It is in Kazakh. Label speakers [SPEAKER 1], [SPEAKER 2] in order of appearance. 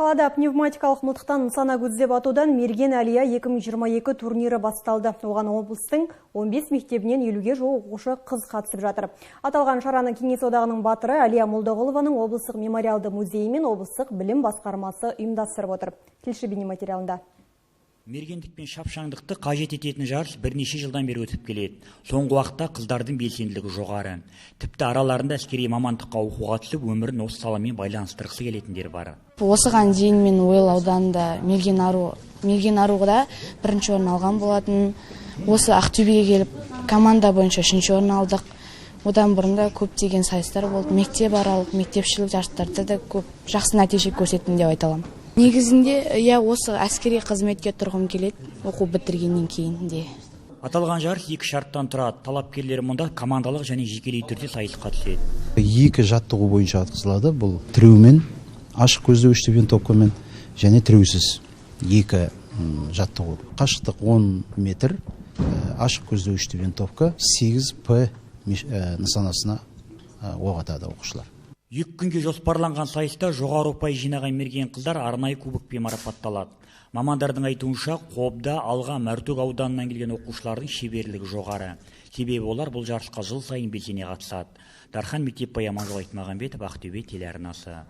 [SPEAKER 1] Қалада пневматикалық мылтықтан нысана көздеп атудан «Мерген Әлия 2022» турнирі басталды. Оған облыстың 15 мектебінен 50-ге жуық оқушы қыз қатысып жатыр. Аталған шараны Кеңес Одағының батыры Әлия Молдағұлованың облыстық мемориалды музейі мен облыстық білім басқармасы ұйымдастырып отыр. Тілші бейнематериалында.
[SPEAKER 2] Мергендік пен шапшаңдықты қажет ететін жарыс бірнеше жылдан бері өтіп келеді. Соңғы уақытта қыздардың белсенділігі жоғары. Тіпті араларында әскери мамандыққа оқуға түсіп, өмірін осы саламен байланыстырғысы келетіндер бар.
[SPEAKER 3] Осыған дейін мен Ойыл ауданында Мерген ару, Мерген аруда бірінші орын алған болатын. Осы Ақтөбеге келіп, команда бойынша үшінші орын алдық. Одан бұрын да көптеген сайыстар болды. Мектеп аралық, мектепішілік жарыстарда да көп жақсы нәтиже көрсеттім деп айта аламын. Негізінде, иә, осы әскери қызметке тұрғым келеді оқу бітіргеннен кейін де.
[SPEAKER 2] Аталған жарыс екі шарттан тұрады. Талапкерлер мұнда командалық және жекелей түрде сайысқа түседі.
[SPEAKER 4] Екі жаттығу бойынша атқызылады. Бұл тіреумен, ашық көздеуішті винтовкамен және тіреусіз екі жаттығу. Қашықтық 10 метр, ашық көздеуішті винтовка 8 П нысанасына оқ атады оқушылар.
[SPEAKER 2] 2 күнге жоспарланған сайыста жоғары ұпай жинаған мерген қыздар арнайы кубокпен марапатталады. Мамандардың айтуынша, Қобда, Алға, Мәртөк ауданынан келген оқушылардың шеберлігі жоғары. Себебі олар бұл жарысқа жыл сайын белсене қатысады. Дархан Мектепбай, Аманжол Айтмағамбетов, Ақтөбе телеарнасы.